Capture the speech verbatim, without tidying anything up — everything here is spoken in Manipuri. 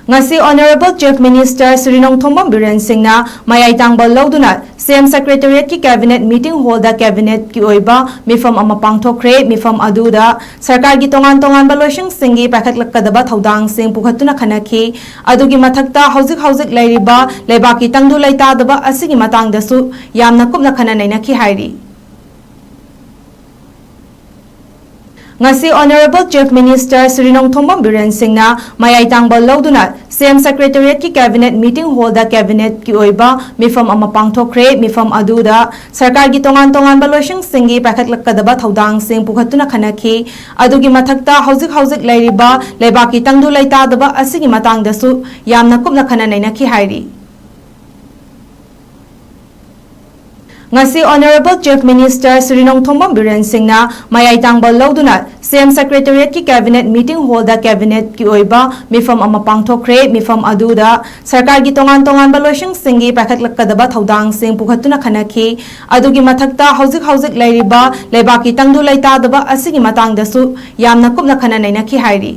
ꯉꯁꯤ Honourable Chief Minister Shri Nongthombam Biren ꯁꯤꯡꯅ ꯃꯌꯥꯏ ꯇꯥꯡꯕ ꯂꯧꯗꯨꯅ ꯁꯤ ꯑꯦꯝ Secretariat ꯀꯤ Cabinet Meeting Hall ꯗ Cabinet ꯀꯤ ꯑꯣꯏꯕ ꯃꯤꯐꯝ ꯑꯃ ꯄꯥꯡꯊꯣꯛꯈ꯭ꯔꯦ꯫ ꯃꯤꯐꯝ ꯑꯗꯨꯗ ꯁꯔꯀꯥꯔꯒꯤ ꯇꯣꯉꯥꯟ ꯇꯣꯉꯥꯟꯕ ꯂꯣꯏꯁꯪꯁꯤꯡꯒꯤ ꯄꯥꯏꯈꯠꯂꯛꯀꯗꯕ ꯊꯧꯗꯥꯡꯁꯤꯡ ꯄꯨꯈꯠꯇꯨꯅ ꯈꯟꯅꯈꯤ꯫ ꯑꯗꯨꯒꯤ ꯃꯊꯛꯇ ꯍꯧꯖꯤꯛ ꯍꯧꯖꯤꯛ ꯂꯩꯔꯤꯕ ꯂꯩꯕꯥꯛꯀꯤ ꯇꯪꯗꯨ ꯂꯩꯇꯥꯗꯕ ꯑꯁꯤꯒꯤ ꯃꯇꯥꯡꯗꯁꯨ ꯌꯥꯝꯅ ꯀꯨꯞꯅ ꯈꯟꯅ ꯅꯩꯅꯈꯤ ꯍꯥꯏꯔꯤ꯫ ꯉꯁꯤ Honourable Chief Minister Shri Nongthombam Biren ꯁꯤꯡꯅ ꯃꯌꯥꯏ ꯇꯥꯡꯕ ꯂꯧꯗꯨꯅ ꯁꯤ ꯑꯦꯝ Secretariat ꯀꯤ Cabinet Meeting Hall ꯗ Cabinet ꯀꯤ ꯑꯣꯏꯕ ꯃꯤꯐꯝ ꯑꯃ ꯄꯥꯡꯊꯣꯛꯈ꯭ꯔꯦ꯫ ꯃꯤꯐꯝ ꯑꯗꯨꯗ ꯁꯔꯀꯥꯔꯒꯤ ꯇꯣꯉꯥꯟ ꯇꯣꯉꯥꯟꯕ ꯂꯣꯏꯁꯪꯁꯤꯡꯒꯤ ꯄꯥꯏꯈꯠꯂꯛꯀꯗꯕ ꯊꯧꯗꯥꯡꯁꯤꯡ ꯄꯨꯈꯠꯇꯨꯅ ꯈꯟꯅꯈꯤ꯫ ꯑꯗꯨꯒꯤ ꯃꯊꯛꯇ ꯍꯧꯖꯤꯛ ꯍꯧꯖꯤꯛ ꯂꯩꯔꯤꯕ ꯂꯩꯕꯥꯛꯀꯤ ꯇꯪꯗꯨ ꯂꯩꯇꯥꯗꯕ ꯑꯁꯤꯒꯤ ꯃꯇꯥꯡꯗꯁꯨ ꯌꯥꯝꯅ ꯀꯨꯞꯅ ꯈꯟꯅ ꯅꯩꯅꯈꯤ ꯍꯥꯏꯔꯤ꯫ ꯉꯁꯤ Honourable Chief Minister Shri Nongthombam Biren ꯁꯤꯡꯅ ꯃꯌꯥꯏ ꯇꯥꯡꯕ ꯂꯧꯗꯨꯅ ꯁꯤ ꯑꯦꯝ Secretariat ꯀꯤ Cabinet Meeting Hall ꯗ Cabinet ꯀꯤ ꯑꯣꯏꯕ ꯃꯤꯐꯝ ꯑꯃ ꯄꯥꯡꯊꯣꯛꯈ꯭ꯔꯦ꯫ ꯃꯤꯐꯝ ꯑꯗꯨꯗ ꯁꯔꯀꯥꯔꯒꯤ ꯇꯣꯉꯥꯟ ꯇꯣꯉꯥꯟꯕ ꯂꯣꯏꯁꯪꯁꯤꯡꯒꯤ ꯄꯥꯏꯈꯠꯂꯛꯀꯗꯕ ꯊꯧꯗꯥꯡꯁꯤꯡ ꯄꯨꯈꯠꯇꯨꯅ ꯈꯟꯅꯈꯤ꯫ ꯑꯗꯨꯒꯤ ꯃꯊꯛꯇ ꯍꯧꯖꯤꯛ ꯍꯧꯖꯤꯛ ꯂꯩꯔꯤꯕ ꯂꯩꯕꯥꯛꯀꯤ ꯇꯪꯗꯨ ꯂꯩꯇꯥꯗꯕ ꯑꯁꯤꯒꯤ ꯃꯇꯥꯡꯗꯁꯨ ꯌꯥꯝꯅ ꯀꯨꯞꯅ ꯈꯟꯅ ꯅꯩꯅꯈꯤ ꯍꯥꯏꯔꯤ꯫